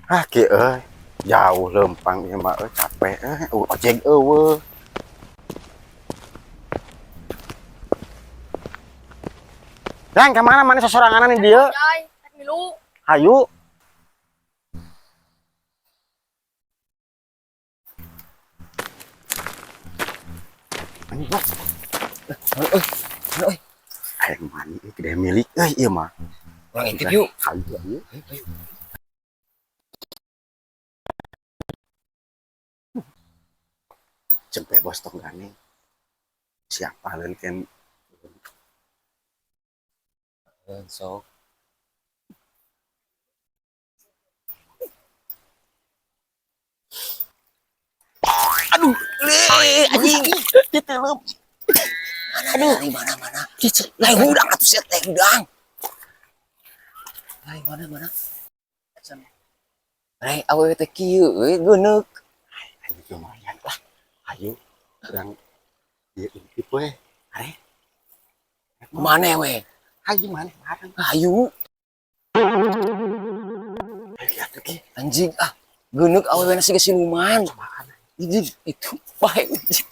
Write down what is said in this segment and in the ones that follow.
Ah, ki euy. Jauh lempang ieu mah euy, capek euy. Ojek euweuh. Yang kemana mana sesoranganan nih dia? Jai, rek milu. Hayu. Anjing, Bos. Euy, euy. Hayang mani euy, tidak milik euy ieu mah. Urang intip yuk. Hayu, hayu. Ayo, ayo. Cempe bos tong gandeng. Siapa lain kan? Sok. Aduh, le, anjing. Ditilup. Aduh, di mana mana? Lain hudang atuh sia teh hudang. Lain mana mana? Lain awewe teh kieu euy geuneuk. Ayo lumayan lah. Ayo, urang ieu intip we. Are. Mana we? Hayu mana bareng. Hayu. Ayo lihat tuh ki. Anjing ah, geuneuk awewe na siga siluman. Cobaan. Anjing itu bae anjing.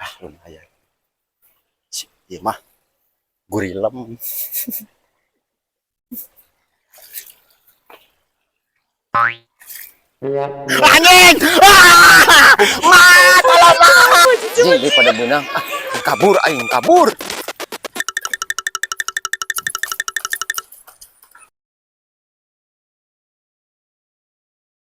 Ah, lumayan. Si, ieu mah gurilem. Anjing! Ah! Ma, tolong ma! Anjing daripada beunang. Ah, kabur aing kabur.